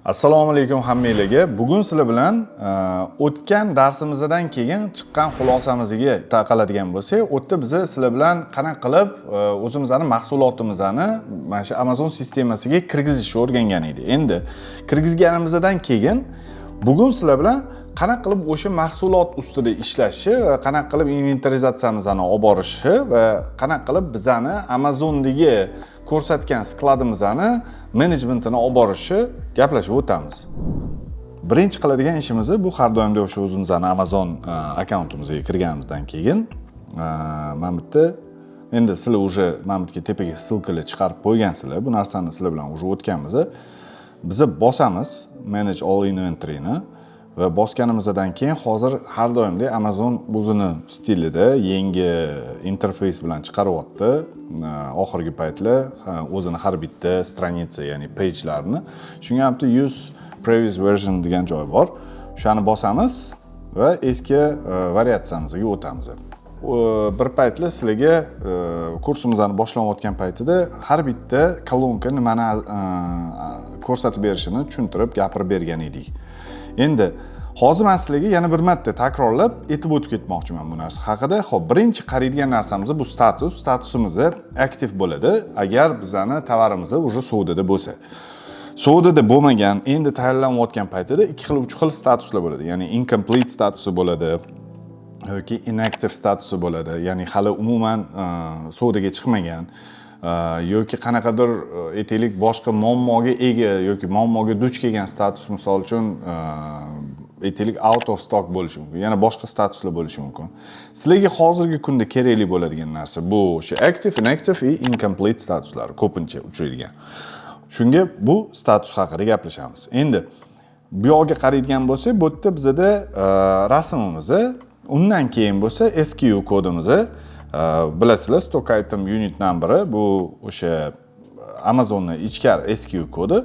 Assalomu alaykum hammanglarga. Bugun sizlar bilan o'tgan darsimizdan keyin chiqqan xulosamizga taqaladigan bo'lsak, u yerda biz sizlar bilan qanaqa qilib o'zimizni mahsulotimizni mana shu Amazon sistemasiga kirgizishni o'rgangan edik. Endi kirgizganimizdan keyin bugun sizlar bilan qanaqa qilib o'sha mahsulot ustida ishlashi va qanaqa qilib inventarizatsiyamizni olib borishi va qanaqa qilib bizani Amazondagi ko'rsatgan skladimizni menejmentini olib borishi gaplashib o'tamiz. Birinchi qiladigan ishimiz bu har doimdek o'sha o'zimizni Amazon akkauntimizga kirganimizdan keyin mana bu yerda endi sizlar уже mana bu yerga tepaga ссылка lar chiqarib qo'ygansizlar. Bu narsani sizlar bilan уже o'tganmiz. Biza bosamiz Manage all inventoryni va bosganimizdan keyin hozir har doimdek Amazon o'zini stilida yangi interfeys bilan chiqaryapti. Oxirgi paytlar o'zini har bitta страница, ya'ni page'larni. Shunga bitta "Use previous version" degan joy bor. O'shani bosamiz va eski variatsiyamizga o'tamiz. Bir paytlar sizlarga kursimizni boshlanayotgan paytida har bitta kolonka nimani ko'rsatib berishini tushuntirib gapirib bergan edik. Endi hozir man sizlarga yana bir marta takrorlab aytib o'tib ketmoqchiman bu narsa haqida. Xo'p, birinchi qaraydigan narsamiz bu status. Statusimiz aktiv bo'ladi, agar bizani tovarimiz уже savdoda bo'lsa. Savdoda bo'lmagan, endi tayyorlanayotgan paytida ikki xil, uch xil statuslar bo'ladi. Ya'ni incomplete statusi bo'ladi yoki inactive statusi bo'ladi. Ya'ni hali umuman savdoga chiqmagan yoki qanaqadir aytaylik, boshqa muammoga ega yoki muammoga duch kelgan status, misol uchun, aytaylik, out of stock bo'lishi mumkin, yana boshqa statuslar bo'lishi mumkin. Sizlarga hozirgi kunda kerakli bo'ladigan narsa bu o'sha active, inactive и incomplete statuslari ko'pincha uchraydigan. Shunga bu status haqida gaplashamiz. Endi bu yoqqa qaraydigan bo'lsak, bu yerda bizada rasmimiz, undan keyin bo'lsa SKU kodimiz. Bilasizlar, stock item unit numberi bu o'sha Amazonni ichkari SKU kodi.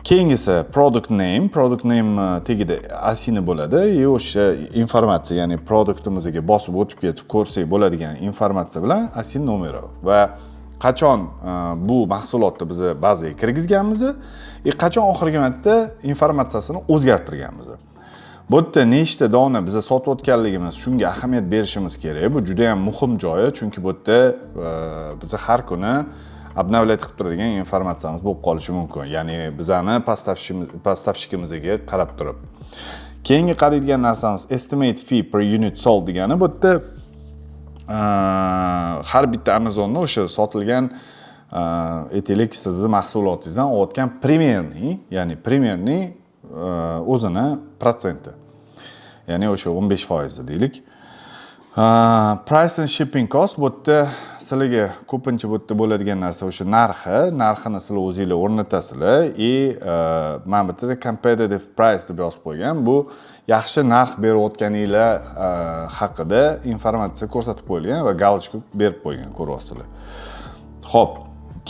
Keyingisi product name. Product name tagida ASIN bo'ladi и o'sha informatsiya, ya'ni produktimizga bosib o'tib ketib ko'rsak bo'ladigan informatsiya bilan ASIN nomeri va qachon bu mahsulotni biz bazaga kirgizganmiz и qachon oxirgi marta informatsiyasini o'zgartirganmiz. Bu yerda nechta dona biza sotayotganligimiz, shunga ahamiyat berishimiz kerak. Bu juda ham muhim joyi, chunki bu yerda biza har kuni обновлять qilib turadigan informatsiyamiz bo'lib qolishi mumkin, ya'ni bizani поставщик imizga qarab turib. Keyingi qaraydigan narsamiz estimate fee per unit sold degani. Bu yerda har bitta Amazonda o'sha sotilgan aytaylik, sizni mahsulotingizdan olayotgan примерный, ya'ni примерный o'zini protsenti, ya'ni o'sha 15% deylik. Price and shipping cost, bu yerda sizlarga ko'pincha bu yerda bo'ladigan narsa o'sha narxi. Narxini sizlar o'zinglar o'rnatasizlar и mana bu yerda competitive price deb yozib qo'ygan. Bu yaxshi narx berayotganinglar haqida informatsiya ko'rsatib qo'yilgan va галочка berib qo'ygan, ko'ryapsizlar. Xo'p,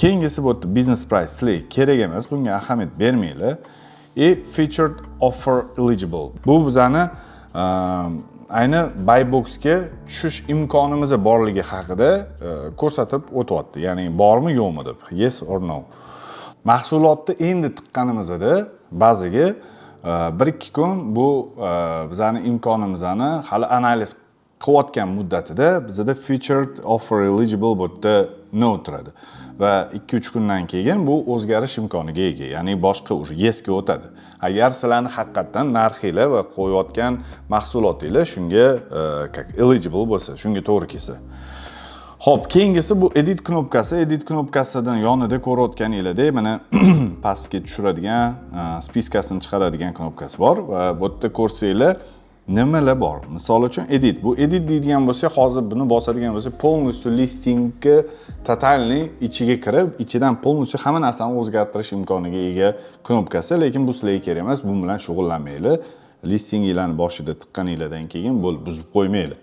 keyingisi bu yerda business price, sizlarga kerak emas, bunga ahamiyat bermanglar. И featured offer eligible. Bu bizani ayni buy boxga tushish imkonimiz borligi haqida ko'rsatib o'tyapti. Ya'ni bormi, yo'qmi deb. Yes or no. Mahsulotni endi tiqqanimizda bazaga 1-2 kun bu bizani imkonimizni hali analiz qilayotgan muddatida bizada featured offer eligible bu yerda no turadi va 2-3 kundan keyin bu o'zgarish imkoniga ega, ya'ni boshqa уже yesga o'tadi, agar sizlarni haqiqatdan narxinglar va qo'yayotgan mahsulotinglar shunga как eligible bo'lsa, shunga to'g'ri kelsa. Xo'p, keyingisi bu edit knopkasi. Edit knopkasidan yonida ko'rayotganinglardek, mana pastga tushiradigan, списка sini chiqaradigan knopkasi bor va bu yerda ko'rsanglar nimalar bor. Misol uchun, edit. Bu edit deydigan bo'lsak, hozir buni bosadigan bo'lsak, полностью listingga тотальный ichiga kirib, ichidan полностью hamma narsani o'zgartirish imkoniga ega knopkasi, lekin bu sizlarga kerak emas, bu bilan shug'ullanmanglar. Listinginglarni boshida tiqqaninglardan keyin bo'lib buzib qo'ymanglar.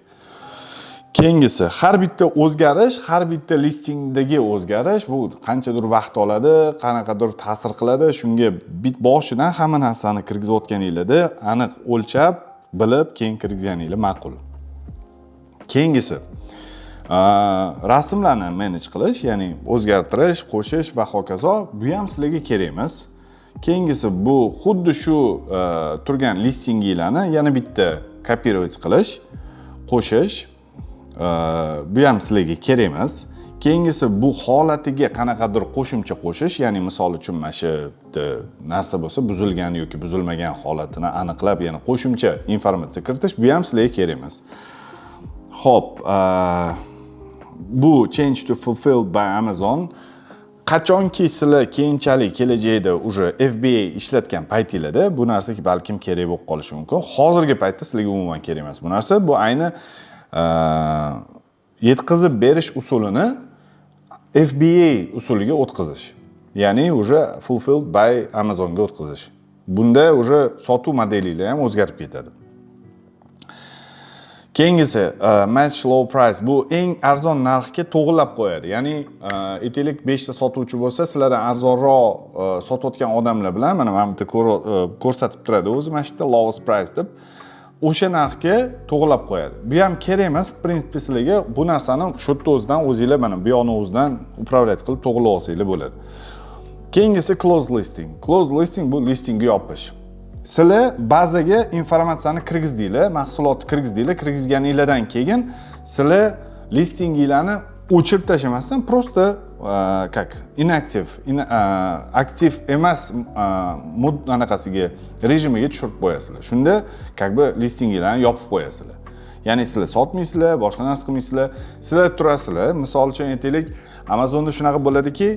Keyingisi, har bitta o'zgarish, har bitta listingdagi o'zgarish bu qanchadir vaqt oladi, qanaqadir ta'sir qiladi. Shunga bit boshidan hamma narsani kirgizayotganinglarda aniq o'lchab, bilib, keyin kirgizganinglar ma'qul. Keyingisi rasmlarni manage qilish, ya'ni o'zgartirish, qo'shish va hokazo. Bu ham sizlarga kerak emas. Keyingisi bu xuddi shu turgan listinginglarni yana bitta копировать qilish, qo'shish. Bu ham sizlarga kerak emas. Keyingisi bu holatiga qanaqadir qo'shimcha qo'shish, ya'ni misol uchun mana shu bitta narsa bo'lsa, buzilgan yoki buzilmagan holatini aniqlab, yana qo'shimcha informatsiya kiritish, bu ham sizlarga kerak emas. Ho'p, bu change to Fulfilled by Amazon. Qachonki sizlar keyinchalik kelajakda уже FBA ishlatgan paytinglarda bu narsa balkim kerak bo'lib qolishi mumkin. Hozirgi paytda sizlarga umuman kerak emas bu narsa. Bu ayni yetkazib berish usulini FBA usuliga o'tkazish, ya'ni уже Fulfilled by Amazonga o'tkazish. Bunda уже sotuv modelinglar ham o'zgarib ketadi. Keyingisi match low price. Bu eng arzon narxga to'g'irlab qo'yadi. Ya'ni aytaylik, 5 ta sotuvchi bo'lsa, sizlardan arzonroq sotayotgan odamlar bilan mana bu yerda ko'rsatib turadi o'zi, mana shu yerda lowest price deb o'sha narxga to'g'irlab qo'yadi. Bu ham kerak emas, в принципе, sizlarga. Bu narsani shu yerda o'zidan o'zinglar, mana bu yoqni o'zidan управлять qilib to'g'irlab olsanglar bo'ladi. Keyingisi close listing. Close listing bu listingni yopish. Sizlar bazaga informatsiyani kirgizdinglar, mahsulotni kirgizdinglar. Kirgizganinglardan keyin sizlar listinginglarni o'chirib tashlamasdan, просто как inactive, aktiv emas anaqasiga, rejimiga tushirib qo'yasizlar. Shunda как бы listinginglarni yopib qo'yasizlar, ya'ni sizlar sotmaysizlar, boshqa narsa qilmaysizlar, sizlar turasizlar. Misol uchun, aytaylik, Amazonda shunaqa bo'ladiki,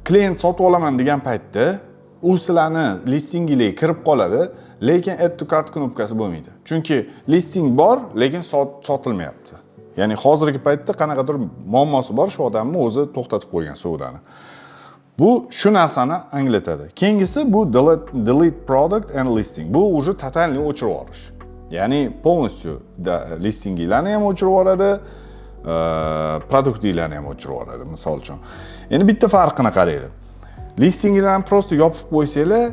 klient sotib olaman degan paytda u sizlarni listinginglarga kirib qoladi, lekin add to cart knopkasi bo'lmaydi, chunki listing bor, lekin sotilmayapti. Ya'ni hozirgi paytda qanaqadir muammosi bor, shu odamni o'zi to'xtatib qo'ygan savdoni. Bu shu narsani anglatadi. Keyingisi bu delete product and listing. Bu уже тотальный o'chirib yuborish, ya'ni полностью listinginglarni ham o'chirib yuboradi, produktinglarni ham o'chirib yuboradi. Misol uchun, endi bitta farqini qaranglar. Listinglarni просто yopib qo'ysanglar,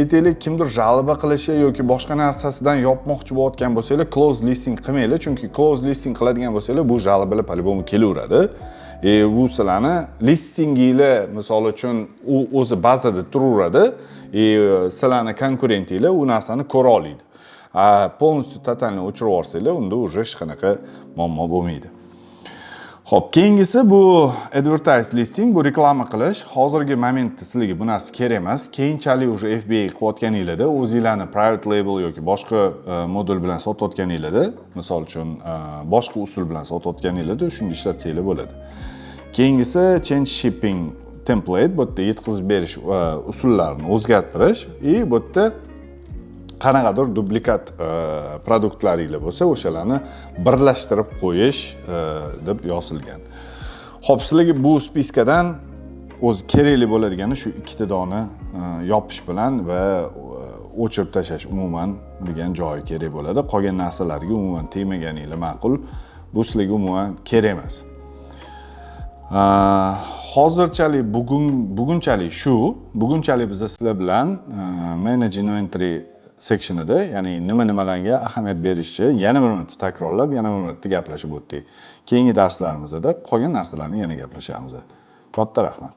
aytaylik, kimdir жалоба qilishi yoki boshqa narsasidan yopmoqchi bo'layotgan bo'lsanglar, close listing qilmanglar, chunki close listing qiladigan bo'lsanglar, bu жалоба lar по-любому kelaveradi. Bu sizlarni listinginglar, misol uchun, u o'zi bazada turaveradi и sizlarni konkurentinglar u narsani ko'ra oladi. A полностью, тотально o'chirib yuborsanglar, unda уже hech qanaqa muammo bo'lmaydi. Ho'p, keyingisi bu advertise listing, bu reklama qilish. Hozirgi momentda sizlarga bu narsa kerak emas. Keyinchalik уже FBA qilayotganinglarda, o'zinglarni private label yoki boshqa modul bilan sotayotganinglarda, misol uchun, boshqa usul bilan sotayotganinglarda shunga ishlatsanglar bo'ladi. Keyingisi change shipping template. Bu yerda yetkazib berish usullarini o'zgartirish и bu yerda qanaqadir dublikat produktlaringlar bo'lsa, o'shalarni birlashtirib qo'yish deb yozilgan. Ho'p, sizlarga bu списка dan o'zi kerakli bo'ladigani shu ikkita dona, yopish bilan va o'chirib tashlash umuman degan joyi kerak bo'ladi. Qolgan narsalarga umuman tegmaganinglar ma'qul, bu sizlarga umuman kerak emas. Hozirchalik bugunchalik shu. Bugunchalik biz sizlar bilan manage inventory sectionida, ya'ni nima nimalarga ahamiyat berishni yana bir marta takrorlab, yana bir marta gaplashib o'tdik. Keyingi darslarimizda qolgan narsalarni yana gaplashamiz. Katta rahmat.